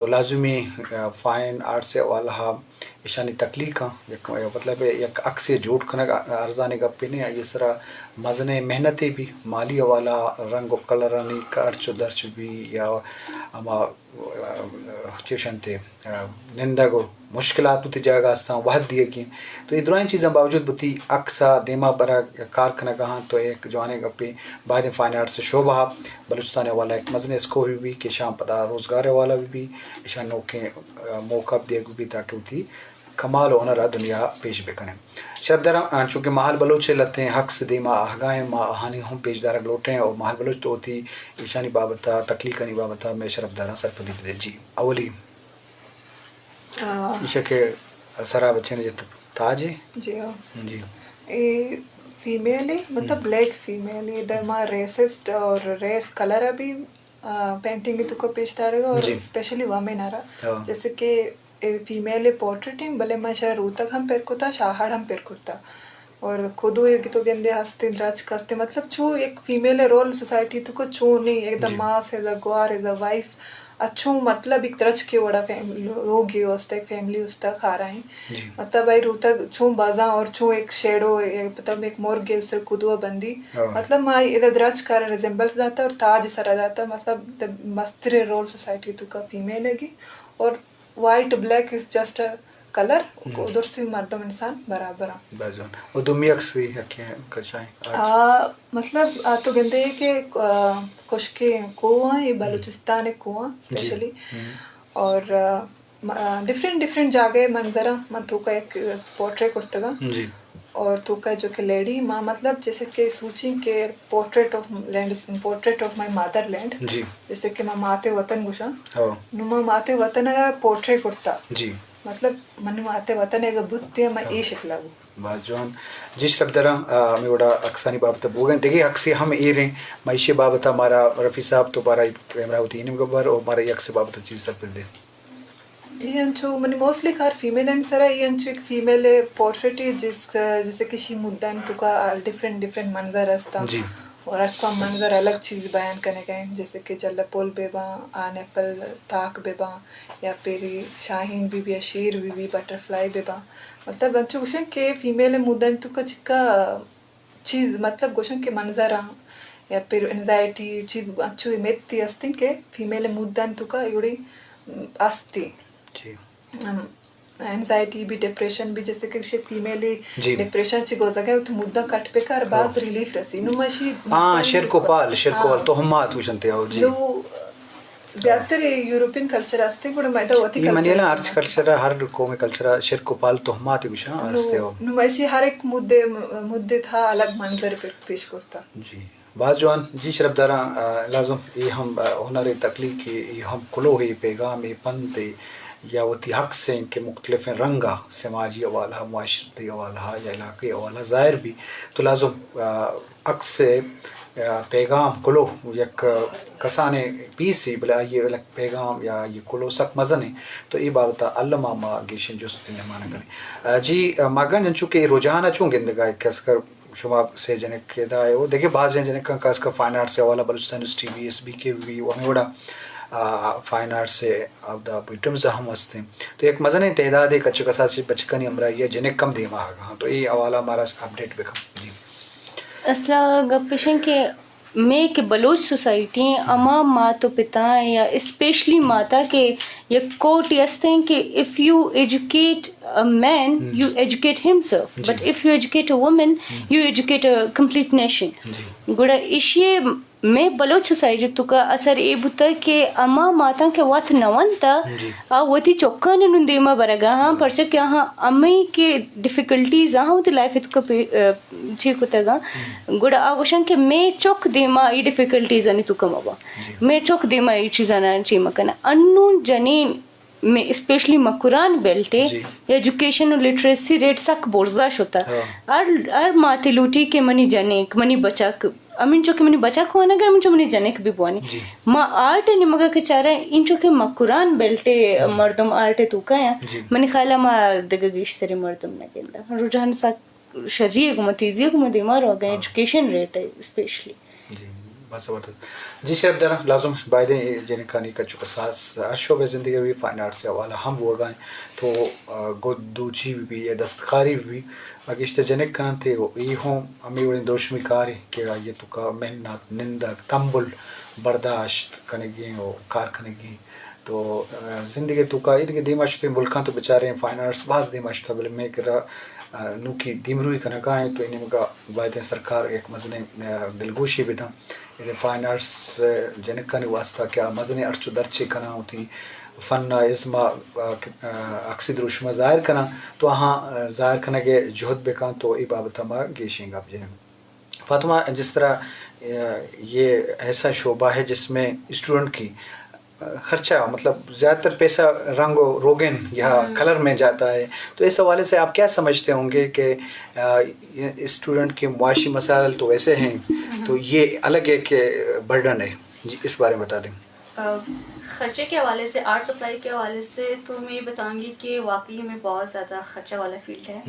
تو لازمی، آ، فائن آرٹس ءِ حوالہ ءَ ایشانی تخلیقاں یک، مطلب یک عکسے جوڑ کنگ ارزانیں گپے نہ، آئی ءِ سرا مزنیں محنتے بی، مالی حوالہ ءَ رنگ و کلرانی خرچ و درچ بی یا ہما، آ، چیشنتے، آ، نندگ و مشکلات وتی جاگہ استاں، وہد دیگی۔ تو اے درائیں چیزاں باوجود وتی عکس ءَ دیما برگ کار کنگا ہاں، تو اے یک جوانیں گپے۔ باید فائن آرٹس شعبہ ءَ بلوچستان ءِ حوالہ یک مزنیں اسکوپے بی کہ شاں پدا روزگار ءِ حوالہ بی بی، ایشاں نوکیں، آ، موقع دیگ بی تاکہ وتی کمال و ہنر ءَ دنیا ءَ پیش بکنیں۔ شرپداراں، آ، چونکہ ماہل بلوچ ءِ لہتیں عکس دیما آہگا ایں، ما آہانی ہم پیش دارگ لوٹیں اور ماہل بلوچ تو وتی ایشانی بابت ءَ، تخلیقانی بابت ءَ مئے شرپداراں سرپدی بدے۔ جی، اولی آ، ایشا کہ سرا بچین جت تاج ہے۔ جی ہاں۔ جی۔ اے فیمیل ہے، مطلب ہم۔ بلیک فیمیل ہے، دما ریسسٹ اور ریس کلر ابھی، آ، پینٹنگ تو کو پیش دارے گا اور جی۔ اسپیشلی وومن آرا۔ ہاں۔ جیسے کہ اے فیمیل پورٹریٹ ہیں، بلے من شاید روتک ہم پر کرتا، شاہڑ ہم پر کرتا۔ اور کدو ایک تو گندے ہستے، درچک ہستے، مطلب چو ایک فیمیل رول سوسائٹی تو کو چو نہیں، ایک دا جی۔ ماس ہے، دا گوار ہے، دا وائف، اچھو مطلب ایک درچکے وڑا فیم-، لوگے ہستا، ایک فیملی ہستا کھارا ہیں۔ جی۔ مطلب آئی روتک چون بازاں اور چون ایک شیڈو، ایک، مطلب ایک مرگ ہے، اس سے کدو بندی۔ ہاں۔ مطلب ما ادا درچک کارا ریزمبلس داتا اور تاج سرا داتا، مطلب دا مسترے رول سوسائٹی تو کا فیمیل ہے گی۔ اور وائٹ بلیک از جسٹ اے کلر، ہم۔ درستی مردم انسان برابر ہیں۔ بازون۔ و دومی عکس بھی یکے کرچائیں۔ آ، مطلب، آ تو گندے کہ، آ، کشکے کوہ ہیں، یہ ہم۔ بلوچستان کوہ ہیں، جی۔ اسپیشلی۔ ہم۔ اور، آ، م-، آ، ڈفرنٹ، ڈفرنٹ جاگہ منظر ہیں، من تو کا ایک پورٹرے کرتگا۔ جی۔ اور تو کا جو کہ لیڈی، ما مطلب جیسے کہ سوچیں کہ پورٹریٹ آف لینڈ، پورٹریٹ آف مائی مادر لینڈ، جی۔ جیسے کہ ما ماتے وطن گوشاں۔ ہاں۔ نو ما ماتے وطن ءَ پورٹرے کرتا۔ جی۔ مطلب، منی ماتے وطن ءَ اگہ بوت تے، ما ہاں۔ اے شکل ءَ بوت۔ باز جوان۔ جی شرپداراں، آ، ہمے وڑا عکسانی بابت ءَ بوگ ءَ ایں۔ دگہ عکسے ہم ایر ایں۔ ما ایشی بابت ءَ مارا رفیع صاحب تو بارا کیمرہ وتی نیمگ ءَ بر اور مارا اے عکس بابت ءَ چیز سرپد دے۔ اے انچو منی موسٹلی کار فیمیل آنی سرا، اے انچو ایک فیمیل پورٹریٹ ہے جس، جیسے کہ شی مدن تو کا ڈفرنٹ ڈفرنٹ منظر ہستا۔ جی۔ اور ہر کام منظر الگ چیز بیان کرنے کا ہے، جیسے کہ جلہ پل بے باں، آن ایپل تاک بے باں، یا پھر شاہین بی بی یا شیر بی بی، بٹرفلائی بے باں۔ مطلب انچو گوشن کہ فیمیل مدن تو کا چکا چیز، مطلب گوشن کہ منظر آں یا پھر انزائٹی چیز انچو میتی ہستیں کہ فیمیل مدن تو کا یوڑی ہستی۔ جی۔ ہم، اینگزائٹی بھی، ڈپریشن بھی، جیسے کہ شی فیمیل جی۔ ڈپریشن چی گوزگا ہے، تو مدہ کٹ پہ کر باز ہاں۔ ریلیف رسی۔ نو ماشی ہاں، شرک و پال، شرک و پال، ہاں۔ تہمات گوشنتے ہو، جی۔ نو زیادہ تر یورپین کلچر ہستے، گڑا میدا وتی اے منی کلچر لا ہر کلچر، ہر قوم کلچر شرک و پال تہمات گوشاں نو، ہستے ہو۔ نو ماشی ہر ایک مدے، مدے تھا الگ منظر پہ پیش کرتا۔ جی۔ باز جوان، جی شرپداراں، آ، لازم اے ہم، آ، ہنر ءِ تخلیق ءِ اے ہم کلوہ ءِ پیغام ءِ پنت ءِ یا وتی عکس ایں کہ مختلفیں رنگ ءَ سماجی حوالہ، معاشرتی حوالہ یا علاقائی حوالہ ظاہر بی۔ تو لازم، آ، عکس ءِ، آ، پیغام کلوہ یک کسانیں پیسے، بلے آئی ءِ پیغام یا آئی ءِ کلوہ سک مزن ایں۔ تو اے بابت ءَ الم ءَ ما گیشیں جست ءُ مہمان کنیں۔ آ، جی، آ، ما گنج انچو کہ اے رجحان ءَ چون گندگ ءَ کہ اصغر شما سے جنک ادا ئے و دگہ بازیں جنکاں خاص کر فائن آرٹس ءِ حوالہ بلوچستان یونیورسٹی بی ایس بی کے بی و ہمے وڑا، آ، فائن آرٹس ءِ اودا بیٹمز ہم ہستیں۔ تو یک مزنیں تعدادے کچ ءُ کساسے بچکانی ہمراہی ءَ جنک ہم دیما آگاں۔ تو اے حوالہ مارا اپڈیٹ بکن۔ جی۔ اصل ءَ گپ اش انت کہ مئے کہ بلوچ سوسائٹی ہیں، ہما مات و پتا ہیں یا اسپیشلی ماتا کہ یک کوٹ ہستیں کہ if you educate a man, ہم۔ you educate himself, جی۔ but if you educate a woman, ہم۔ you educate a complete nation۔ جی۔ گڑا ایشی مئے بلوچ سوسائٹی تو کا اثر اے بوتا کہ ہما ماتاں کہ وت نہ ونتا، جی۔ آ وتی چکان نون دیما برگا ہاں، ہاں۔ پرچہ کہ آہاں ہمیں کہ ڈیفیکلٹیز آہاں وتی لائف تو کا پہ-، آ، چی کتگا۔ ہم۔ گڑا آ گوشن کہ مئے چک دیما ای ڈیفیکلٹیز آنی تو کا مبا۔ جی۔ مئے چک دیما ای چیزانا چی مکنا۔ انون جنین مئے اسپیشلی مکران بیلٹ ءَ جی۔ ایجوکیشن و لٹریسی ریٹ سک برزا شتا۔ ہاں۔ ہر، ہر ماتے لوٹی کہ منی جنک، منی بچک، ہمینچو کہ منی بچک وانگ ءَ، ہمینچو منی جنک بھی بوانی۔ جی۔ ما آرٹ ءِ نیمگا کہ چاریں، انچو کہ مکران بیلٹ ءِ ہم۔ مردم آرٹ ءِ توکا ہیں، جی۔ منی خیال ءَ ما دگہ گیشتری مردم نہ گنداں۔ رجحان سک شری ءِ گوما، تیزی ءِ گوما دیما روگا ہیں، ہاں۔ ایجوکیشن ریٹ ءَ اسپیشلی۔ جی۔ بس زبردست۔ جی شرف دار، لازم بایدیں اے جنکانی کچ و کساس ہر شعبہ زندگی بھی فائن آرٹس حوالہ ہم بوگا ہیں۔ تو آ، گد دوچی بھی بھی یا دستکاری بھی بھی، آ، گیشتر جنک کنن تے و ای ہوں ہمیں وڑیں دروشمی کاری کہ آئیے تو کا محنت، نندگ، تمبل، برداشت کنگی و کار کنگی۔ تو، آ، زندگی تو کا ادگہ دیما شتیں ملکاں تو بچاریں فائن آرٹس باز دیما شتا، بلے میں کرا، آ، نوکی دیمروی کنگا ہیں تو انہیں مگا بایدیں سرکار ایک مزنیں، آ، دلگوشی بدن۔ اے فائن آرٹس جنکانی واسطہ کہ آ مزنیں ہرچ و درچے کناں وتی فن ء ازم ء، آ، عکسی دروشم ء ظاہر کناں تو آہاں، آ، ظاہر کنگ ء جہد بکاں تو اے بابت ء ما گیشیں گپ جنیں۔ فاطمہ، جس طرح، آ، یہ ایسا شعبہ ہے جس میں اسٹوڈنٹ کی، آ، خرچہ، مطلب، زیادہ تر پیسہ رنگ و روگن یا کلر میں جاتا ہے، تو اس حوالے سے آپ کیا سمجھتے ہوں گے کہ، آ، اسٹوڈنٹ کے معاشی مسائل تو ویسے ہیں، تو یہ الگ ایک برڈن ہے؟ جی، اس بارے میں بتا دیں۔ آ، خرچے کے حوالے سے، آرٹ سپلائی کے حوالے سے تو میں یہ بتاؤں گی کہ واقعی میں بہت زیادہ خرچہ والا فیلڈ ہے۔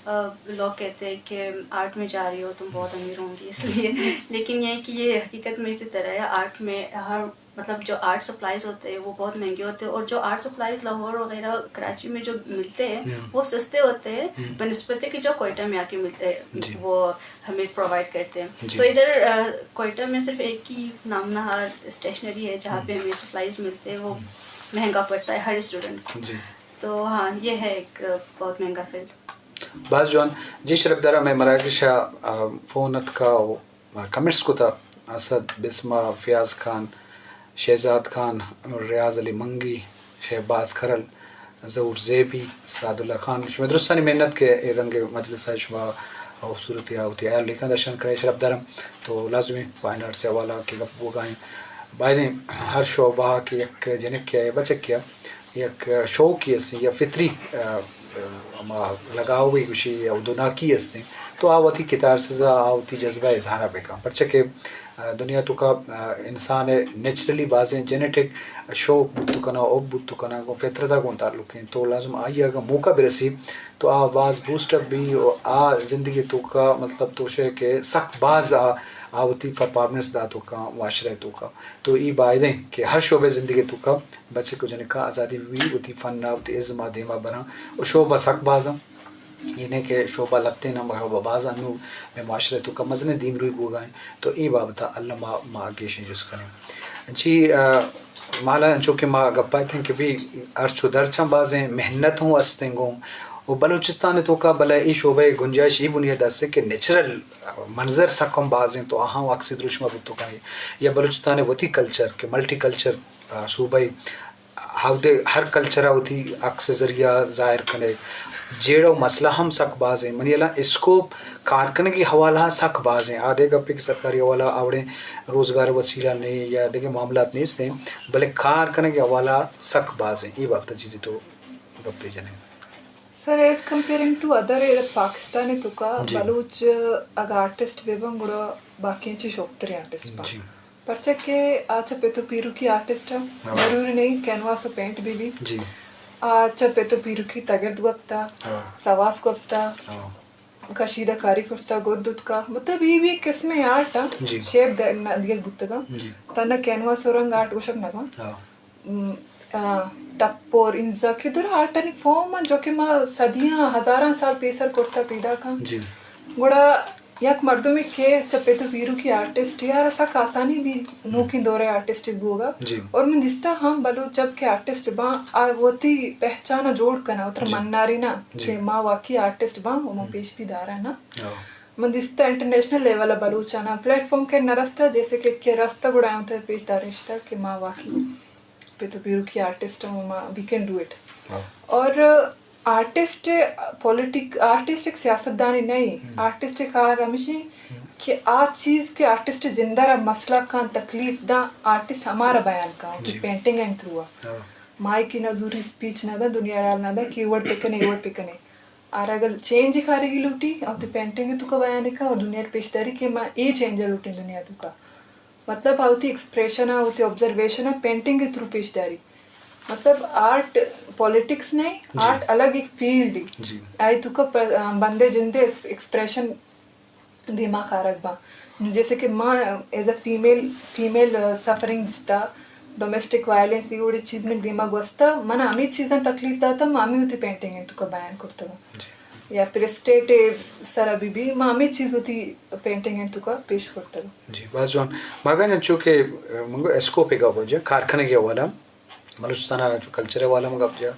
آ، لوگ کہتے ہیں کہ آرٹ میں جا رہی ہو، تم بہت امیر ہوں گی، اس لیے۔ لیکن یہ ہے کہ یہ حقیقت میں اسی طرح ہے۔ آرٹ میں ہر، مطلب، جو آرٹ سپلائز ہوتے ہیں، وہ بہت مہنگے ہوتے ہیں، اور جو آرٹ سپلائز لاہور وغیرہ کراچی میں جو ملتے ہیں، وہ سستے ہوتے ہیں بنسبت کہ جو کوئٹہ میں آ کے ملتے ہیں، وہ ہمیں پرووائڈ کرتے ہیں۔ تو ادھر، آ، کوئٹہ میں صرف ایک ہی نام نہاد اسٹیشنری ہے جہاں پہ ہمیں سپلائز ملتے ہیں، وہ مہنگا پڑتا ہے ہر اسٹوڈنٹ کو۔ تو ہاں، یہ ہے ایک، آ، بہت مہنگا فیلڈ۔ باز جوان۔ جی شرف دار، ہمیں مراگش ء، آ، فون اتکا و کمنٹس کتا، اسد، بسمہ، فیاض خان، شہزاد خان، ریاض علی منگی، شہباز کھرل، ظہور زیبی، سعد اللہ خان، شما درستانی محنت کہ اے رنگ مجلس ء شما خوبصورتی ء وتی حیال لیکن درشان کرے شرف دارم۔ تو لازمی فائن آرٹس حوالہ کہ گپ بوگائیں، بایدیں ہر شعبہ کہ یک جنک یا بچک یا یک شوقی است یا فطری، آ، آ، ہما لگاؤ بھی گوشی یا دوناکی است، تو آ وتی کتار سزا، آ وتی جذبہ اظہار بکن۔ پرچہ کہ، آ، دنیا تو کا، آ، انسان نیچرلی بازیں جینیٹک شوق بوت کناں، حب بوت کناں، گوں فطرت ء گوں تعلق ہیں۔ تو لازم آئی اگاں موقع برسی تو آ باز بوسٹ اپ بھی و آ زندگی تو کا، مطلب، تو شے کہ سک باز آ، آ وتی پرفارمنس دا تو کا معاشرہ تو کا۔ تو ای بایدیں کہ ہر شعبہ زندگی تو کا بچک و جنکاں آزادی بہ بیت، وتی فن ء وتی ازم ء دیما براں و شعبہ سک باز انت، اے نہ کہ شعبہ لھتیں نہ، شعبہ باز انت، انوں مئے معاشرہ توکا مزنیں دیمروئی بوگا انت، تو اے بابت ء الم ء ما گیشیں جست کنیں۔ انچی، آ، مالا انچو کہ ما گپ ء اتیں کہ بی ہرچ و درچاں بازیں محنت ہوں استیں گوں و بلوچستان توکا بلے اے شعبہ ء گنجائش اے بنیاد است کہ نیچرل منظر سک ہم باز انت تو آہاں عکس دروشم ء بوت کنیں یا بلوچستان ء وتی کلچر کہ ملٹی کلچر آ، صوبہ ء ہودے ہر کلچر ء وتی عکس ء ذریعہ ظاہر کنگ۔ جیڑہ و مسئلہ ہم سک باز ایں۔ منی الان اسکوپ کار کنگی حوالہ ء سک باز ایں۔ آ دگہ گپے کہ سرکاری حوالہ ء آوڑیں روزگار ء وسیلہ نے یا دگہ معاملات نیست ایں، بلے کار کنگی حوالہ ء سک باز ایں۔ اے بابت ء چیزے تو گپے جنیں۔ سر، ایز کمپیئرنگ ٹو ادر ایریا پاکستان ء توکا جی۔ بلوچ اگاں آرٹسٹ بہ بن گڑا باقی چی شوکتریں آرٹسٹ بن۔ جی۔ پرچا کہ آ چہ پت و پیروکی آرٹسٹ ء ہاں۔ ضروری نہیں کینواس و پینٹ بہ بی۔ جی۔ آ چہ پت و پیروکی تگرد گپتا، ہاں۔ سواس گپتا، ہاں۔ کشیدہ کاری کرتا، گد اتکا۔ مطلب، یہ بھی ایک قسم آرٹ ء جی۔ شیپ دے-، نہ دیگ بوتگا۔ جی۔ تنہ کینواس و رنگ آرٹ گوشگ نہ باں۔ ہاں۔ م، آ، ٹپ اور انزا کہ در آرٹانی فارم آں جو کہ ما صدیاں، ہزاراں سال پیسر کرتا پیداک آں۔ جی۔ گڑا یک مردمے کہ چہ پت و پیروکی آرٹسٹ یار سک آسانی بھی نوکیں دور آرٹسٹ بوگا۔ جی۔ اور من دیستا ہم بلوچ جب کہ آرٹسٹ باں، آ وتی پہچان جوڑ کنا، اتر جی۔ مناری نا جی۔ کہ ما واقعی آرٹسٹ باں و ما ہم۔ پیش بھی دارا نا۔ ہاں۔ من دیستا انٹرنیشنل لیول بلوچانا پلیٹ فارم کہ نہ رستا، جیسے کہ، کہ رستا گڑا اتر پیش دارشتا کہ ما واقعی پت و پیروکی آرٹسٹ ہوں، ما، we can do it۔ ہاں۔ اور آرٹسٹ پولیٹک-، آرٹسٹ ایک سیاستدانی نہیں، ہم۔ آرٹسٹ کار ہمیشی ہم۔ کہ آ چیز کہ آرٹسٹ جندر مسئلہ کان تکلیف دا، آرٹسٹ ہمارا بیان کان، جی۔ پینٹنگ ان تھرو۔ ہاں۔ مائیک نہ زوری اسپیچ نہ دا، دنیا رال نہ دا، کہ وڑ پکنے، وڑ پکنے۔ آر اگر چینج کاری کی لوٹی، او تے پینٹنگ تو کا بیان کا، اور دنیا پیش داری کہ ما اے چینج لوٹیں دنیا تو کا۔ مطلب، آ وتی ایکسپریشن ء، وتی آبزرویشن ء پینٹنگ ء تھرو پیش داری۔ مطلب، آرٹ پالیٹکس نہیں، جی۔ آرٹ الگ ایک فیلڈ ہے۔ جی۔ آئی تو کا پ-، آ، بندے جندے ایکس-، ایکسپریشن دیما خارگ با۔ جیسے کہ ما ایز اے فیمیل، فیمیل سفرنگ دیستا، ڈومیسٹک وائلنس، یہ وڑی چیز من دیما گوستا، من ہمیں چیزاں تکلیف داتا، ما ہمیں ہوتی پینٹنگ ہیں تو کا بیان کرتا ہوں۔ یا پریسٹیٹ سرا بی بی، ما ہمیں چیز ہوتی پینٹنگ ہیں تو کا پیش کرتا ہوں۔ جی، باز جوان۔ مگن چونکہ منگو اسکوپ گپ جا کارکنگی والا، بلوچستان ء چو کلچر ء حوالہ ء گپ جا،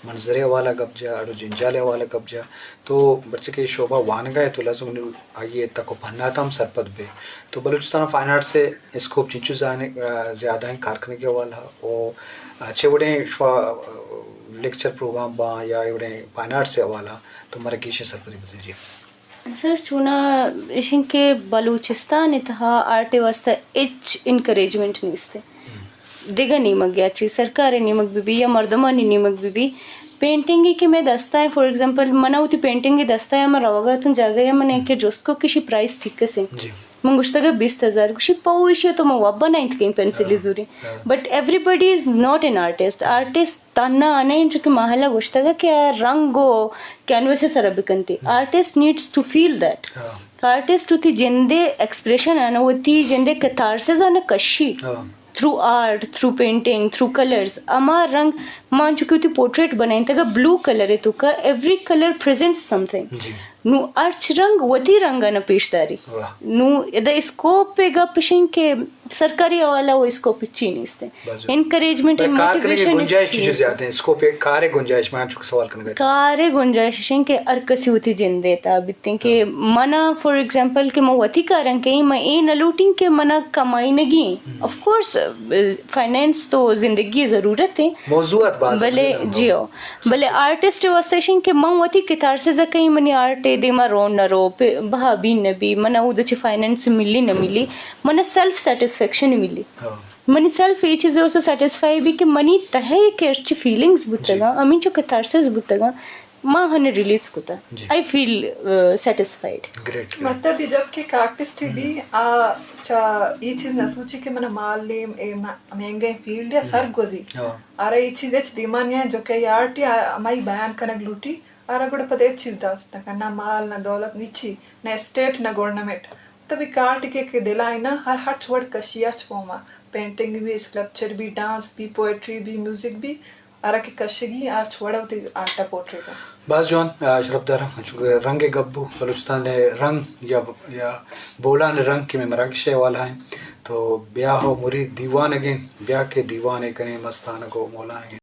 منظر ء حوالہ ء گپ جا، اڑو جنجال ء حوالہ ء گپ جا، تو برچہ کہ شعبہ وانگ ء تو لازم آئی ء تک و پہنات ہم سرپد بے۔ تو بلوچستان ء فائن آرٹس ء اسکوپ چنچو زیادہ ہیں کارکنگی ء حوالہ ء، و چہ وڑیں شما لیکچر پروگرام باں یا اے وڑیں فائن آرٹس ء حوالہ ء تو مرا گیشیں سرپدی بدے جی۔ سر، چونا ایشن کہ بلوچستان ء تہا آرٹ ء واستہ ہچ انکریجمنٹ نیست۔ دگہ نیمگ یا چی سرکار ء نیمگ بہ بی یا مردمانی نیمگ بہ بی، پینٹنگ ء کہ مئے دستا ء، فار ایگزامپل، منا وتی پینٹنگ ء دستا ء، من روگا اتوں جاگہ ء، من ایک جست کو کشی پرائز ٹھیک کسے۔ جی۔ من گوشتگ بیست ہزار، گوشی پو ایشی تو من وبا نہ انت کہیں پینسلی زوری۔ بٹ ایوری بڈی از ناٹ این آرٹسٹ۔ آرٹسٹ تنہا آ نہ انت، چونکہ ماہلا گوشتگ کہ آ رنگ و کینوس سر بکنتی۔ آرٹسٹ نیڈس ٹو فیل دیٹ۔ آرٹسٹ وتی جندے ایکسپریشن آنا، وتی جندے کتارسز آنا کشی۔ تھرو آرٹ، تھرو پینٹنگ، تھرو کلرز، ہما رنگ، ما انچو کہ وتی پورٹریٹ بنائینتگا بلو کلر ء توکا، ایوری کلر پریزنٹس سم تھنگ۔ جی۔ نو ہرچ رنگ وتی رنگ ء پیش داری۔ واہ۔ نو ادا اسکوپ ء گپ اشیں کہ سرکاری حوالہ و اسکوپ چی نیست۔ انکریجمنٹ، بلے کار کنگ ء موٹیویشن گنجائش چی چیز زیادہ ہیں؟ اسکوپ ء کار ء گنجائش، میں چونکہ سوال کنگ ء۔ کار ء گنجائش اشیں کہ ہر کسی وتی جندے تابت کہ منا، فار ایگزامپل، کہ من وتی کاراں کئیں، من اے نہ لوٹیں کہ منا کمائینگی ایں۔ آف کورس، فائنانس تو زندگی ضرورت ہے۔ موضوعات باز بلے ہیں۔ جی ہو۔ بلے آرٹسٹ واسطہ شیں کہ من وتی کتارسز کئیں، منی آرٹ دیما رون نہ رو، بہا بی نہ بی، منا اود چہ فائنانس ملی نہ ملی، منا سیلف سیٹسفیکشن ملی۔ منی سیلف اے چیز سے سیٹسفائی بی کہ منی تہا کہ ہرچی فیلنگز بوتگاں، ہمینچو کتارسز بوتگاں، ما ہن ریلیز کتا۔ جی۔ آئی فیل سیٹسفائیڈ۔ گریٹ۔ مطلب، یہ جب کہ ایک آرٹسٹ بھی آ چا یہ چیز نہ سوچی کہ من معلم اے مہنگے فیلڈ یا سرگوزی۔ آرا یہ چیز اچ دیما نہیں ہے جو کہ یہ آرٹ یا ہمائی بیان کنگ لوٹی۔ آرا گڑا پد اچ چیز دست نہ کن، نہ مال، نہ دولت، نہ چی، نہ اسٹیٹ، نہ گورنمنٹ۔ تب ایک آرٹ کے دلا ہے نا، ہر ہرچ وڑ کشی ہرچ فارما، پینٹنگ بھی، اسکلپچر بھی، ڈانس بھی، پوئٹری بھی، میوزک بھی، ہرا کہ کشگی ہرچ وڑ وتی آرٹ ء پورٹری کن۔ باز جوان، آ، شرف دار، انچو کہ رنگ ء گپ بو، بلوچستان ء رنگ یا، یا بولان ء رنگ کہ مئے مراگش ء حوالہ ہیں، تو بیا ہو مرید دیوانگیں، بیا کہ دیوانے کنیں مستانگ و مولانگیں۔